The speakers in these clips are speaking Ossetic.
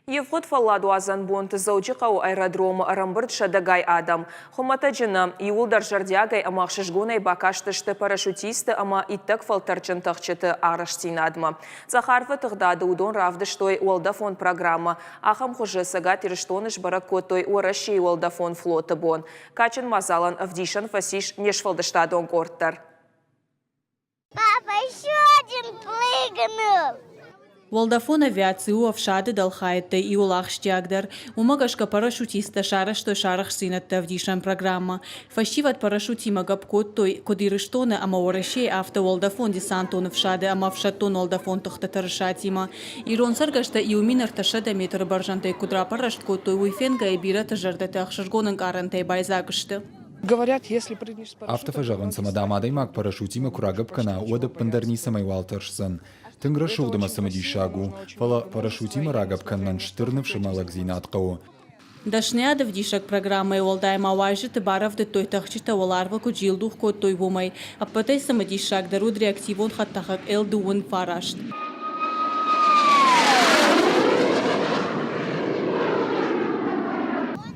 Ивгъуыд фӕлладуадзӕн бонты Дзӕуджыхъӕуы аэродромы ӕрӕмбырд сӕдӕгай адӕм. Хуымӕтӕджы нӕ, иууылдӕр зӕрдиагӕй ӕмӕ ӕхсызгонӕй бакастысты парашютистты ӕмӕ иттӕг фӕлтӕрдджын тӕхджыты арӕхстдзинадмӕ. Цъӕх арвы тыгъдады уыдон равдыстой уӕлдӕфон программӕ. Ахӕм хуызы Цӕгат Ирыстоны сбӕрӕг кодтой Уӕрӕсейы уӕлдӕфон флоты бон. Кадджын мадзалӕн ӕвдисӕн фӕцис не сфӕлдыстадон къорд дӕр. Папа еще один прыгнул. Уӕлдӕфон авиаци у ӕфсады дӕлхайӕдтӕй иуыл ахсджиагдӕр. Уымӕ гӕсгӕ парашютисттӕ сарӕзтой сӕ арӕхстдзинӕдтӕ ӕвдисӕн программӕ. Фӕсивӕд парашютимӕ гӕпп кодтой, куыд Ирыстоны ӕмӕ Уӕрӕсейы, афтӕ уӕлдӕфон-десантон ӕфсады ӕмӕ ӕфсӕддон-уӕлдӕфон тыхты тырысатимӕ. Ирон цӕргӕстӕ 1300 метры бӕрзӕндӕй куыд рапӕррӕст кодтой, уый фенгӕйӕ бирӕты зӕрдӕтӕ ӕхсызгон ӕнкъарӕнтӕй байдзаг сты. Афтӕ фӕзӕгъынц, ӕмӕ дам адӕймаг парашютимӕ куы рагӕпп кӕна, уӕд ӕппындӕр ницӕмӕй уал тӕрсдзӕн. Тынг рӕсугъд ӕмӕ цымыдисаг у, фӕлӕ парашютимӕ рагӕпп кӕнынӕн стыр ныфс ӕмӕ лӕгдзинад хъӕуы. Дӕсныйадӕвдисӕг программӕйы уӕлдай ма уазджыты барӕвдыдтой тӕхджытӕ уӕларвы куыд зилдух кодтой, уымӕй. Ӕппӕтӕй цымыдисагдӕр уыд реактивон хӕдтӕхӕг Л-9.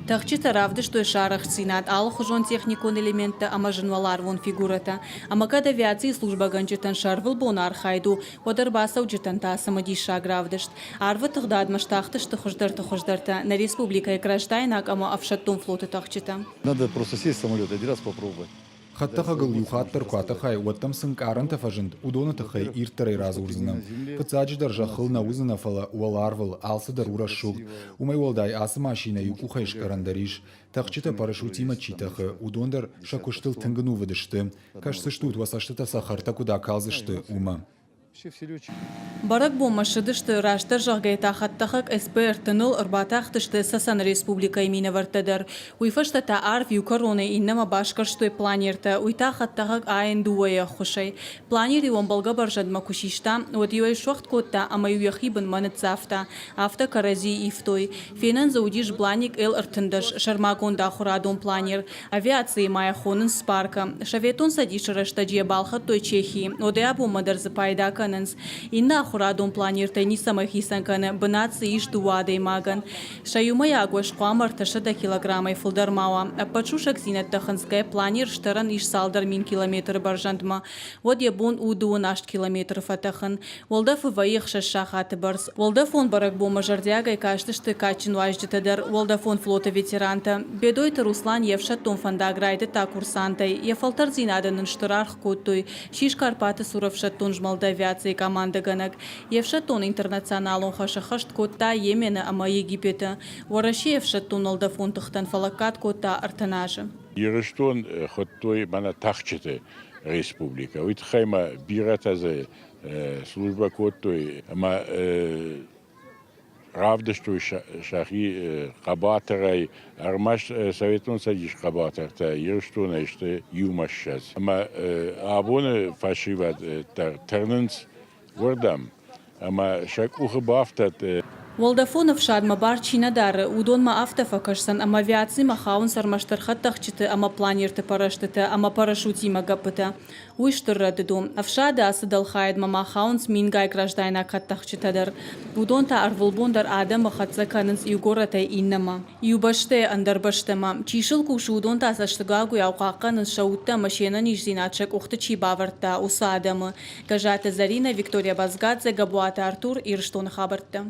Тӕхджытӕ равдыстой сӕ арӕхстдзинад, алыхуызон техникон элементтӕ ӕмӕ зынуӕларвон фигурӕтӕ. Ӕмӕ кӕд авиацийы службӕгӕнджытӕн сӕ ӕрвылбоны архайд у, уӕд ӕрбацӕуджытӕн та цымыдисаг равдыст. Арвы тыгъдадмӕ стахтысты хуыздӕрты хуыздӕртӕ, нӕ республикӕйы граждайнаг ӕмӕ ӕфсӕддон флоты тӕхджытӕ. Надо просто сесть в самолет один раз попробовать. Хӕдтӕхӕгыл иу хатт дӕр куы атӕхай, уӕд дӕм цы ӕнкъарӕнтӕ фӕзынд, уыдоны тыххӕй ирддӕрӕй радзурдзынӕ. Фыццаджыдӕр зӕххыл нӕ уыдзынӕ, фӕлӕ уӕларвыл, алцыдӕр у рӕсугъд. Уымӕй уӕлдай ацы машинӕ иу къухӕй скъӕрӕн дӕр ис. Тӕхджытӕ парашютимӕ чи тӕхы, уыдон дӕр сӕ куыстыл тынг ӕнувыд сты. Кӕсдзыстут, уӕ цӕстытӕ цӕхӕртӕ куыд акалдзысты, уымӕ. Бӕрӕгбонмӕ ссыдысты, растдӕр зӕгъгӕйӕ та хӕдтӕхӕг СП-ӕртыныл ӕрбатахтысты Цӕцӕны республикӕйы минӕвӕрттӕ дӕр. Уый фӕстӕ та арв иу кӕронӕй иннӕмӕ басгӕрстой планертӕ, уый та хӕдтӕхӕг АН-дыууӕйы ӕххуысӕй. Планер-иу ӕмбӕлгӕ бӕрзӕндмӕ куы систа, уӕд-иу ӕй суӕгъд кодта ӕмӕ-иу йӕхи бынмӕ ныццавта. Афтӕ кӕрӕдзийы ивтой. Фенӕн дзы уыдис Бланик Л-13, сӕрмагонд ахуырадон планер. Авиацийы ма йӕ хонынц Спарка. Советон Цӕдисы рӕстӕджы йӕ балхӕдтой Чехийы, уӕдӕй абонмӕ дӕр дзы пайда кӕнынц. Иннӕ ахуырадон планертӕй ницӕмӕй хицӕн кӕны, бынат дзы ис дыууӕ адӕймагӕн. Сӕ иумӕйаг уӕз хъуамӕ 300 килограммӕй фылдӕр ма уа. Ӕппӕт сусӕгдзинӕдтӕ хынцгӕйӕ планер стӕрӕн ис цалдӕр мин километры бӕрзӕндмӕ. Уӕд йӕ бон у дыууын аст километры фӕтӕхын. Уӕлдӕфы вӕййы ӕхсӕз сахаты бӕрц. Уӕлдӕфон бӕрӕгбонмӕ зӕрдиагӕй кастысты кадджын уазджытӕ дӕр, уӕлдӕфон флоты ветерантӕ. Бедойты Руслан йе фсӕддон фӕндаг райдыдта курсантӕй. Йӕ фӕлтӕрддзинадӕн ын стыр аргъ кодтой. Ссис Карпаты цур ӕфсӕддон змӕлды авиацийы командӕгӕнӕг. Йе фсӕддон интернационалон хӕс ӕххӕст кодта Йемены ӕмӕ Египеты. Уӕрӕсейы ӕфсӕддон уӕлдӕфон тыхтӕн фӕлӕггад кодта 30 азы. Ирыстон хуыдтой мӕнӕ тӕхджыты республикӕ. Уый тыххӕй ма бирӕтӕ дзы службӕ кодтой ӕмӕ равдыстой сӕхи хъӕбатырӕй. Ӕрмӕст Советон Цӕдис хъӕбатыртӕ Ирыстонӕй сты иумӕ ссӕдз. Ӕмӕ абоны фӕсивӕд дӕр тырнынц уырдӕм ӕмӕ сӕ къухы бафтӕд. Уӕлдӕфон ӕфсадмӕ бар чи нӕ дары, уыдонмӕ афтӕ фӕкӕсдзӕн, ӕмӕ авиацимӕ хауынц ӕрмӕстдӕр хӕдтӕхджыты ӕмӕ планерты пӕрӕстытӕ ӕмӕ парашютимӕ гӕппытӕ. Уый стыр рӕдыд у. Ӕфсады ацы дӕлхайадмӕ ма хауынц мингай граждайнаг хӕдтӕхджытӕ дӕр. Уыдон та ӕрвылбон дӕр адӕмы хӕццӕ кӕнынц иу горӕтӕй иннӕмӕ. Иу бӕстӕйӕ ӕндӕр бӕстӕмӕ. Чи сыл кусы, уыдон та цӕстыгагуыйау хъахъхъӕнынц сӕ удтӕ ӕмӕ се нӕниздзинад сӕ къухты чи бавӕрдта, уыцы адӕмы. Гӕззаты Зӕринӕ, Виктория Базгадзе, Гӕбуаты Артур, Ирыстоны хабӕрттӕ.